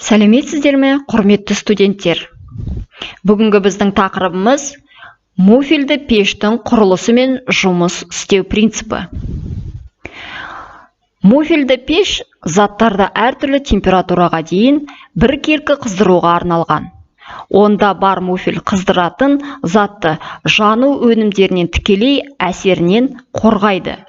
Сәлеметсіздер ме, құрметті студенттер! Бүгінгі біздің тақырыбымыз – муфельді пештің құрылысы мен жұмыс істеу принципі. Муфельді пеш заттарды әртүрлі температураға дейін біркелкі қыздыруға арналған. Онда бар муфель қыздыратын затты жану өнімдерінен тікелей әсерінен қорғайды.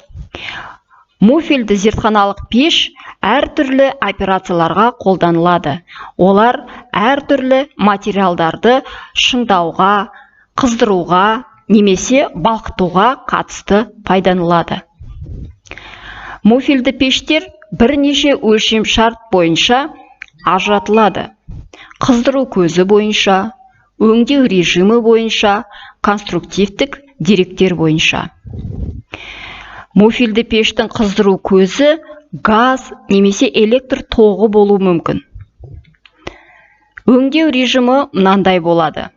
Муфельді зертханалық пеш әртүрлі операцияларға қолданылады. Олар әртүрлі материалдарды шыңдауға, қыздыруға немесе балқытуға қатысты пайдаланылады. Муфельді пештер бірнеше өлшемшарт бойынша ажыратылады: қыздыру көзі бойынша, өңдеу режимі бойынша, конструктивтік деректер бойынша. Муфельді пештің қыздыру көзі газ немесе электр тоғы болуы мүмкін. Өңдеу режимі мынандай болады: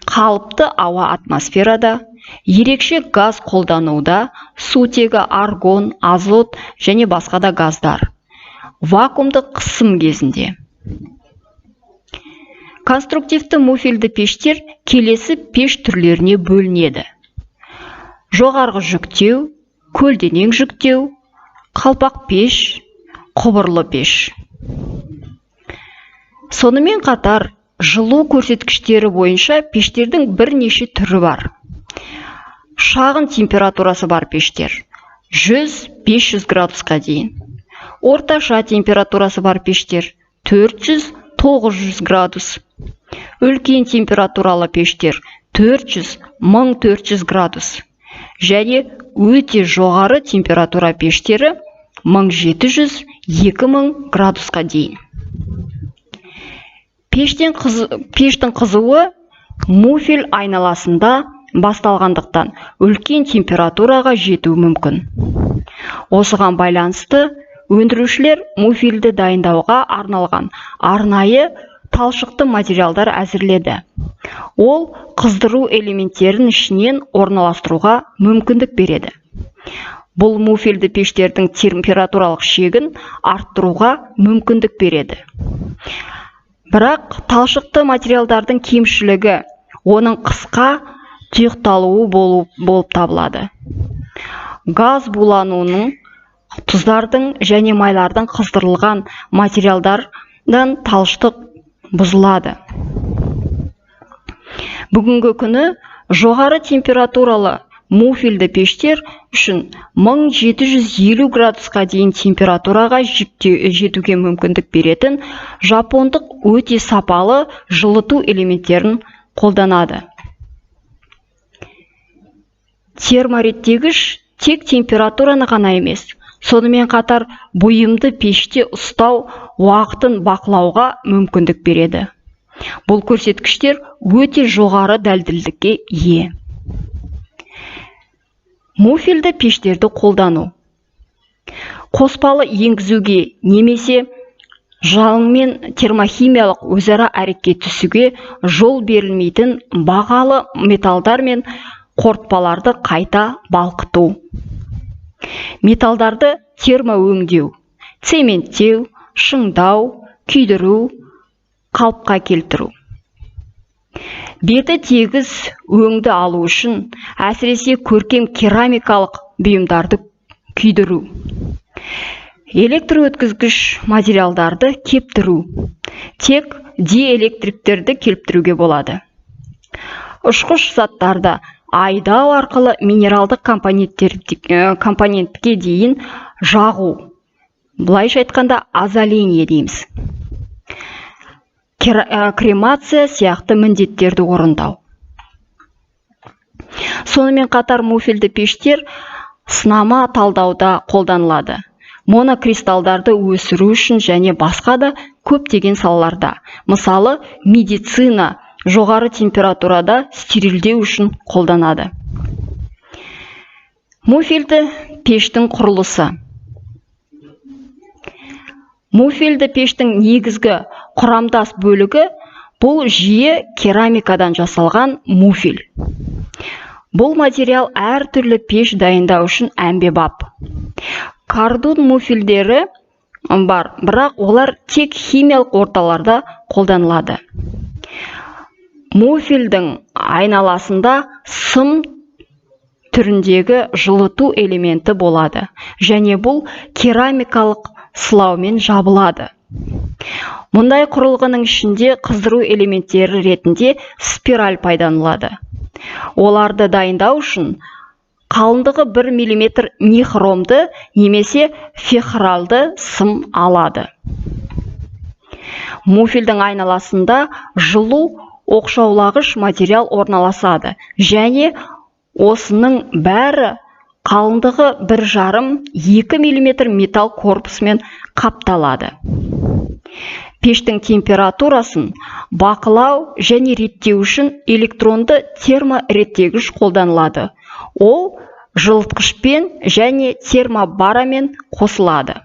қалыпты ауа атмосферада, ерекше газ қолдануда, сутегі, аргон, азот және басқа да газдар, вакуумдық қысым кезінде. Конструктивті муфельді пештер келесі пеш түрлеріне бөлінеді: жоғарғы жүктеу, көлденең жүктеу, қалпақ пеш, құбырлы пеш. Сонымен қатар жылу көрсеткіштері бойынша пештердің бірнеше түрі бар. Шағын температурасы бар пештер 100-500 градусқа дейін, орташа температурасы бар пештер 400-900 градус, үлкен температуралы пештер 400-1400 градус және өте жоғары температура пештері 1700-2000 градусқа дейін. Пештің қызуы муфель айналасында басталғандықтан, үлкен температураға жетуі мүмкін. Осыған байланысты өндірушілер муфельді дайындауға арналған арнайы талшықты материалдар әзірледі. Ол қыздыру элементтерін ішінен орналастыруға мүмкіндік береді. Бұл муфельді пештердің температуралық шегін арттыруға мүмкіндік береді. Бірақ талшықты материалдардың кемшілігі оның қысқа тұйықталуы болып табылады. Газ булануының, тұздардың және майлардың қыздырылған материалдардан талшық бұзылады. Бүгінгі күні жоғары температуралы муфельді пештер үшін 1750 градусқа дейін температураға жетуге мүмкіндік беретін жапондық өте сапалы жылыту элементтерін қолданады. Термореттегіш тек температураны ғана емес, сонымен қатар бұйымды пеште ұстау уақытын бақылауға мүмкіндік береді. Бұл көрсеткіштер өте жоғары дәлдікке ие. Муфельді пештерді қолдану: қоспалы енгізуге немесе жалынмен термохимиялық өзара әрекеттесуге жол берілмейтін бағалы металдар мен қорытпаларды қайта балқыту, металдарды термоөңдеу, цементтеу, шыңдау, күйдіру, қалыпқа келтіру, беті тегіс өңді алу үшін, әсіресе көркем керамикалық бұйымдарды күйдіру, электр өткізгіш материалдарды кептіру, тек диэлектриктерді кептіруге болады, ұшқыш заттарды айдау арқылы минералдық компонентке дейін жағу, былайша айтқанда, озоление дейміз, кремация сияқты міндеттерді орындау. Сонымен қатар муфельді пештер сынама талдауда қолданылады, монокристалдарды өсіру үшін және басқа да көптеген салаларда, мысалы, медицина, жоғары температурада стерилдеу үшін қолданады. Муфельді пештің құрылысы. Муфельді пештің негізгі құрамдас бөлігі – бұл жиі керамикадан жасалған муфель. Бұл материал әртүрлі пеш дайындау үшін әмбебап. Кардун муфельдері бар, бірақ олар тек химиялық орталарда қолданылады. Муфельдің айналасында сым түріндегі жылыту элементі болады және бұл керамикалық сылаумен жабылады. Мұндай құрылғының ішінде қыздыру элементтері ретінде спираль пайдаланылады. Оларды дайындау үшін қалыңдығы 1 мм нихромды немесе фехралды сым алады. Муфельдің айналасында жылу оқшаулағыш материал орналасады және осының бәрі қалыңдығы 1,5-2 мм металл корпусымен қапталады. Пештің температурасын бақылау және реттеу үшін электронды термореттегіш қолданылады. Ол жылытқышпен және термобарамен қосылады.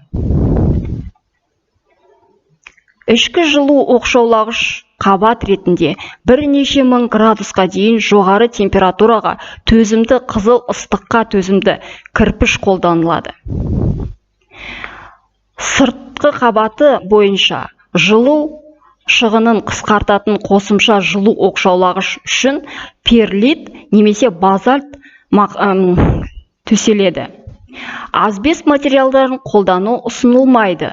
Ішкі жылу оқшаулағыш қабат ретінде бірнеше мың градусқа дейін жоғары температураға төзімді қызыл ыстыққа төзімді кірпіш қолданылады. Сыртқы қабаты бойынша жылу шығынын қысқартатын қосымша жылу оқшаулағыш үшін перлит немесе базальт төселеді. Асбест материалдарын қолдану ұсынылмайды,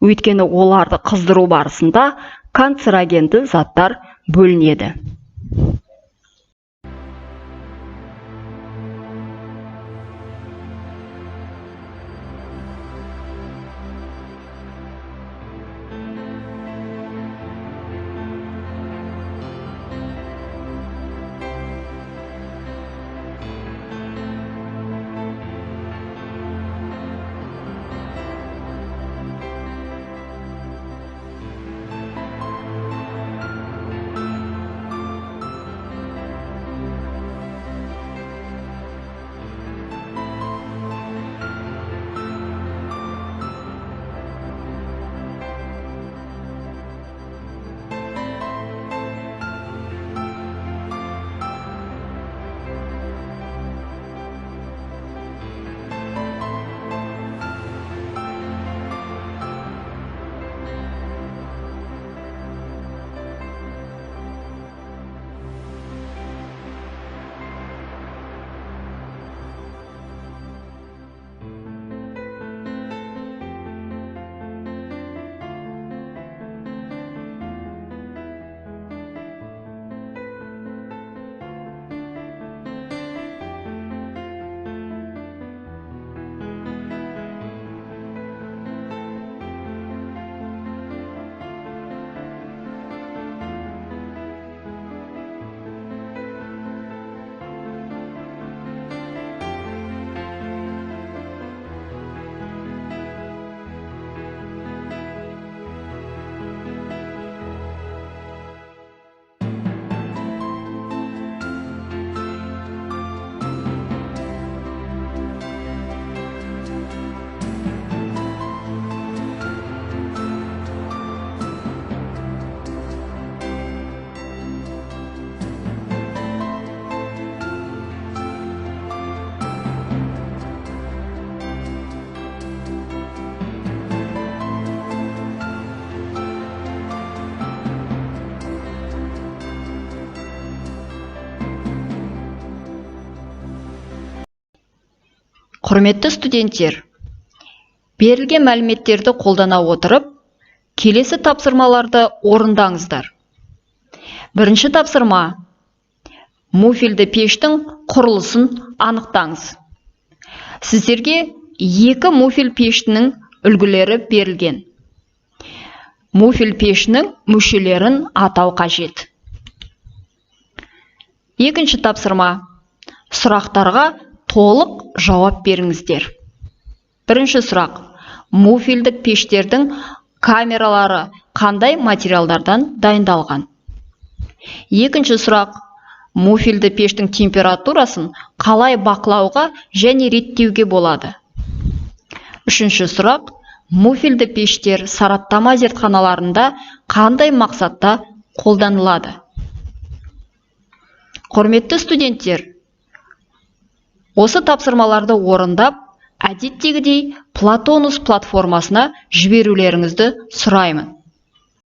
өйткені оларды қыздыру барысында канцерогенді заттар бөлінеді. Құрметті студенттер, берілген мәліметтерді қолдана отырып, келесі тапсырмаларды орындаңыздар. Бірінші тапсырма. Муфельді пештің құрылысын анықтаңыз. Сіздерге екі муфель пештінің үлгілері берілген. Муфель пешінің мүшелерін атау қажет. Екінші тапсырма. Сұрақтарға толық жауап беріңіздер. Бірінші сұрақ. Муфельдік пештердің камералары қандай материалдардан дайындалған? Екінші сұрақ. Муфельді пештің температурасын қалай бақылауға және реттеуге болады? Үшінші сұрақ. Муфельді пештер сараптама зертханаларында қандай мақсатта қолданылады? Құрметті студенттер, осы тапсырмаларды орындап, Әдеттегідей, Платонус платформасына жіберулеріңізді сұраймын.